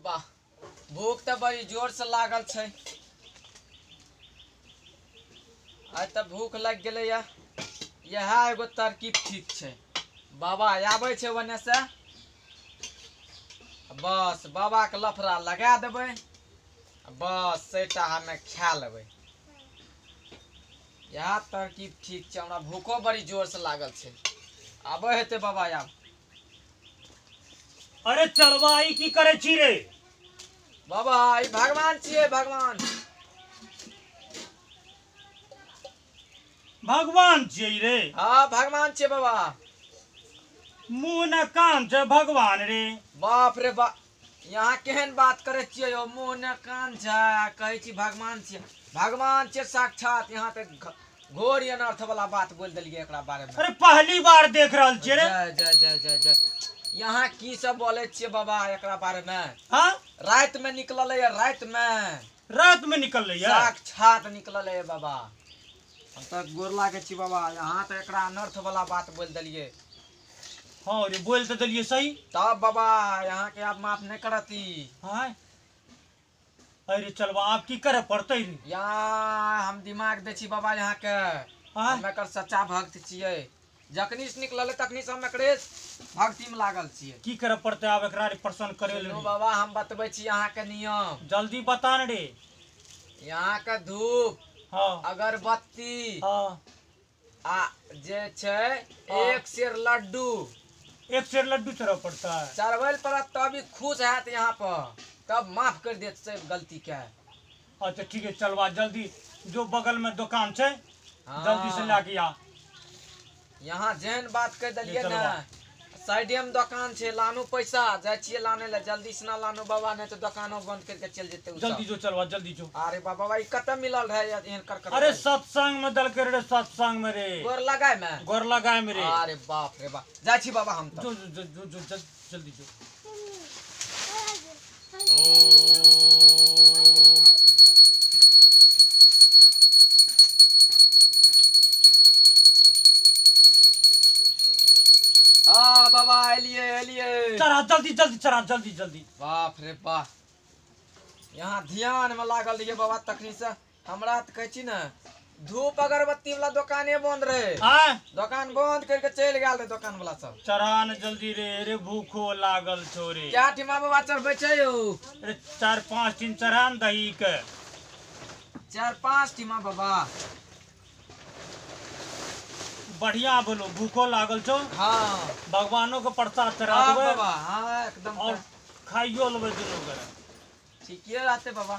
बा, भूख तऽ बड़ी जोर से लागल छै। आइ तऽ भूख लागि गेलैया। इएह एगो तरकीब ठीक छै। बाबा आबै छै ओने से, बस बाबा के लफड़ा लगा देबै, बस सेटा हमे खा लेबै। इएह तरकीब ठीक छै। हमरा भूखो बड़ी जोर से लागल छै। आबै हेतै बाबा आब। अरे चलवा, ई की करे छी रे? बाबा ई भगवान छियै, भगवान। भगवान छियै रे? हाँ भगवान छियै बाबा। मुँह न कान छै भगवान रे। बाप रे बाप, यहाँ केहन बात करे छियै यौ? मुँह न कान छै, कहै छी भगवान छियै। भगवान छियै साक्षात। यहाँ तऽ घोर अनर्थ वाला बात बोल देलियै एकरा बारे में। अरे पहली बार देख रहल छियै रे। जय जय जय जय जय। यहाँ की सब बोले छियै बाबा एकरा बारे में? हाँ राति में निकलल है, राति में। रात में निकललै है? साक्षात निकलल है बाबा। हम तऽ गोर लागै छी बाबा। यहाँ तऽ एकरा अनर्थ वाला बात बोल देलियै। हाँ रे, बोल तऽ देलियै सही। तब बाबा यहाँ के आप माफ नहीं करती। हाँ अरे चलवा, आप की करे पड़तै रे? यहाँ हम दिमाग दै छी बाबा यहाँ के। हाँ? हम एकर सच्चा भक्त छियै। जखनी से निकलल तखनी से हम एकरे भक्ति में लागल छियै। की करे पड़तै आब एकरा रे प्रसन्न करे सुनू लेल? बाबा, हम बतबै छी यहाँ के नियम। जल्दी बता न रे। यहाँ के धूप, हाँ अगरबत्ती, हाँ आ जे छै हाँ। एक सेर लड्डू। एक सेर लड्डू चढ़ा पड़ता है। चढ़बै लए पड़त तभी खुश हैत यहाँ पर, तब माफ कर देत सब गलती के। अच्छा ठीक है चलवा, जल्दी जो बगल में दुकान छै हाँ। जल्दी से लाके आ। यहाँ जेहन बात कह देलियै ये ने, साइडे में दोकान छै, लानू पैसा, जाइ छियै लाने लए। जल्दी से ना लानू बाबा, नहीं तो दोकानो बंद करके चलि जेतै उ सब। जल्दी जो चलवा, जल्दी जो। अरे बाबा, ई कतऽ मिलल रहै एहन कर कर? अरे सत्संग में दल के रे, सत्संग में रे, गोर लगाय में। गोर लगाए में रे। अरे बाप रे बाप, जाइ छी बाबा हम तऽ। जो जो जो जो जो जल्दी जो। हाँ बाबा एलियै एलियै। चढ़ा जल्दी जल्दी, चढ़ा जल्दी जल्दी। बाप रे बाप, यहाँ ध्यान में लागल रहियै बाबा तखनी से। हमरा तऽ कहै छी ने, धूप अगरबत्ती वाला दोकाने बंद रहे। आय दोकान बंद करके चलि गेल रहे दोकान वाला सब। चढ़ा न जल्दी रे। रे भूखो लागल छौ रे। क्या ठिमा बाबा चढ़बै छै यौ? अरे 4-5 दिन चढ़ा न दही के। 4-5 ठिमा बाबा। बढ़िया बोलो, भूखो लागल छौ। हाँ भगवानो के प्रसाद चढ़ा हाँ देबै बाबा, हाँ एकदम और खाइयो लेबै दुनू गोरे। ठीके रहतै बाबा।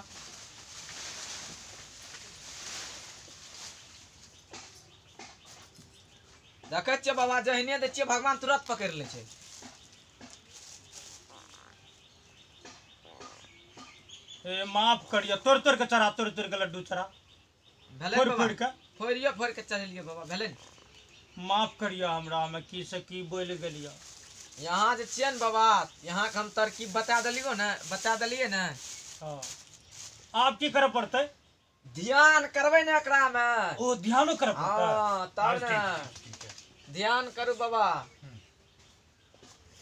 देखै छियै बाबा, जहिने दै छियै भगवान तुरंत पकड़ि लै छै। ए माफ करियो, तोड़ तोड़ के चढ़ा, तोड़ तोड़ के लड्डू चढ़ा। भेलै फोड़ बाबा? फोड़ के। फोड़ियो फोड़ के चढ़ेलियै बाबा, भेलै ने? माफ करियो हमरा, में की से की बोल गेलियो। यहाँ जे छियै ने बाबा, यहाँ के हम तरकीब बता देलियो ने, बता देलियै ने। हाँ आब की करे पड़तै? ध्यान करबै ने एकरा में। ओ ध्यानो करे पड़तै? हाँ तब ठीक, ने ठीक, ठीक है। ध्यान करू बाबा।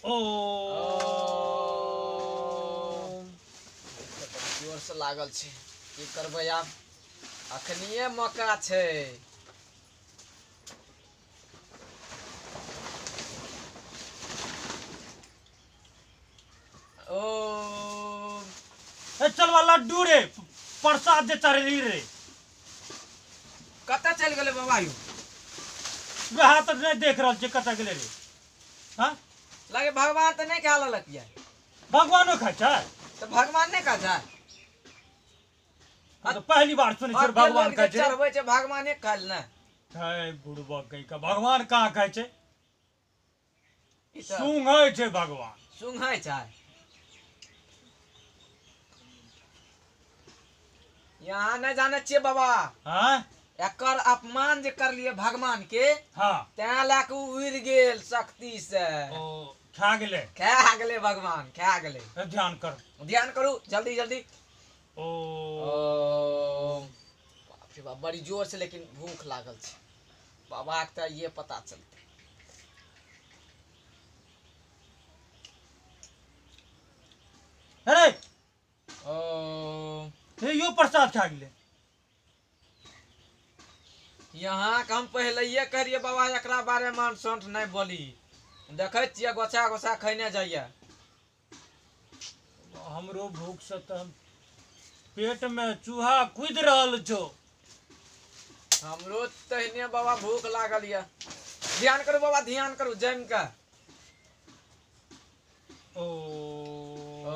ओ जोर से लागल छै, की करबै आब? अखनिये मौका छै। ओ ए चलवा लड्डू रे, प्रसाद जे चढ़ेली रे। कतऽ चलि गेलै बाबा यौ? वएह तऽ नहि देख रहल छियै कतऽ गेलै रे। हाँ लागे भगवान तऽ नहि खा लेलक ये। भगवानो खाइ छै? तऽ भगवान नहि खा छै? हम तऽ पहली बार सुनै छियै भगवान खाइ छै। चढ़बै छै भगवाने खाइ ने। है बुढ़बा कहि के, भगवान कहाँ खाइ छै? ई तऽ सुंघै छै भगवान। सुंघै छै। यहाँ नहि जानै छियै बाबा। हाँ एकर अपमान जे करलियै भगवान के, हाँ तें लए के उ उड़ि गेल शक्ति से। ओ खा गेलै? खा गेलै भगवान, खा गेलै। ध्यान कर, ध्यान करू जल्दी जल्दी। ओ बाप रे बाप, बड़ी जोर से लेकिन भूख लागल छै बाबा के। तऽ ये पता चलतै। अरे यो प्रसाद खा गेलै। यहाँ के हम पहले कहिए बाबा एकरा बारे में अनसंट नहीं बोली, देखै छियै गोछा गोछा खैने जाइए। हमरो भूख से तऽ पेट में चूहा कूद रहल छौ। हमरो तहने बाबा भूख लागल ये। ध्यान करू बाबा, ध्यान करू जम के। ओ ओ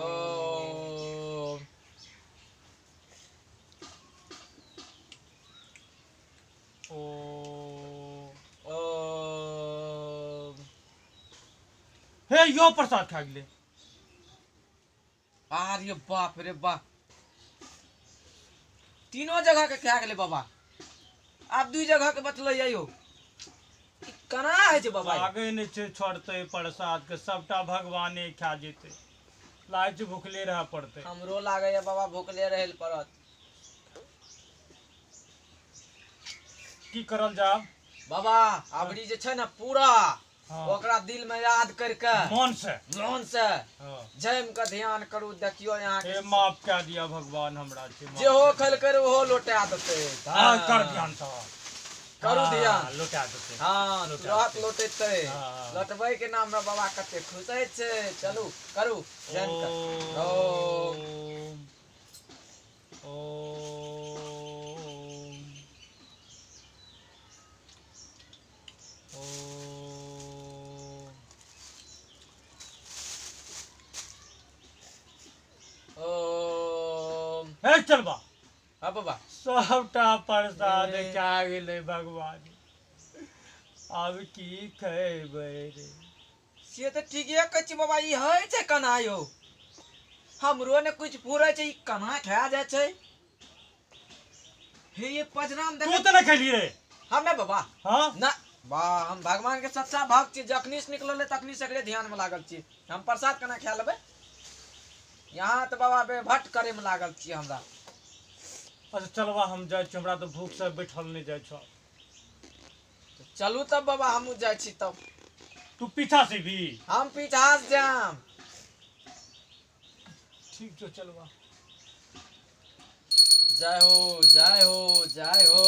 ओ ओ हे यो प्रसाद खा गेलै। अरे बाप रे बाप, तीनों जगह के खा गेलै बाबा। आब दू जगह के बचलै यौ, केना होइ छै बाबा? आगे नहि छै छोड़तै प्रसाद के, सबटा भगवाने खा जेतै। लागै छै भुखले रहऽ पड़तै। हमरो लागैया बाबा भुखले रहै लए पड़त। की करल जाब बाबा? अबरी जे छै ने पूरा ओकरा दिल में याद करके मन से, मन से जम के ध्यान करू। देखियो यहाँ के माफ कर दिया भगवान हमरा, जेहो खेलकै ओहो लौटा देतै। हां कर ध्यान से करू, ध्यान लौटा देतै। हां तुरंत लौटेतै। लौटबै के नाम में बाबा कते खुश होइ छै। चलू करू जम के। ओम ओम ओम। हे चलबा। हाँ बाबा, सबटा प्रसाद खा गेलै भगवान, आब की खेबै रे? से तऽ ठीके कहै छी बाबा, ई होइ छै केना यौ? हमरो ने कुछ फुरै छै, ई केना खा जाइ छै? हे ये पजराम तू तऽ नहि खेलियै रे? हम नहि बाबा। हाँ ना बा, हम भगवान के सच्चा भक्त छी। जखनी से निकलल तखनी से एकरे ध्यान में लागल छी। हम प्रसाद केना खा लेबै? यहाँ तऽ बाबा बेभट करे में लागल छी हमरा। अच्छा चलबा, हम जाइ छी, हमरा तऽ भूख से बैठल नहि जाइ छौ। चलू तब बाबा, हमहूँ जाइ छी तब। तू पीछा से भी? हम पीछा से जाम। ठीक छौ चलबा। जय हो जय हो जय हो,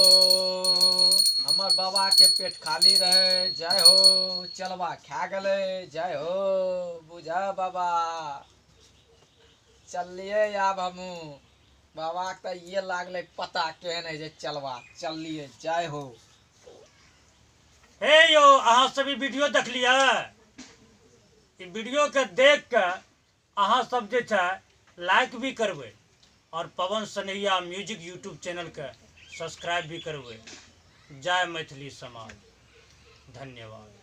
हमर बाबा के पेट खाली रहे। जय हो, चलबा खा गेलै। जय हो, बुझा बाबा। चललिए आब हमहूँ बाबा के तऽ ये लागलै पता केहन है जे चलबा। चललिए, जय हो। हे यौ, अहाँ सब ई वीडियो देखलियै? ई वीडियो के देख के अहाँ सब जे छै लाइक भी करबै और Pawan Sanaiya music YouTube channel के सब्सक्राइब भी करबै। जय मैथिली समाज, धन्यवाद।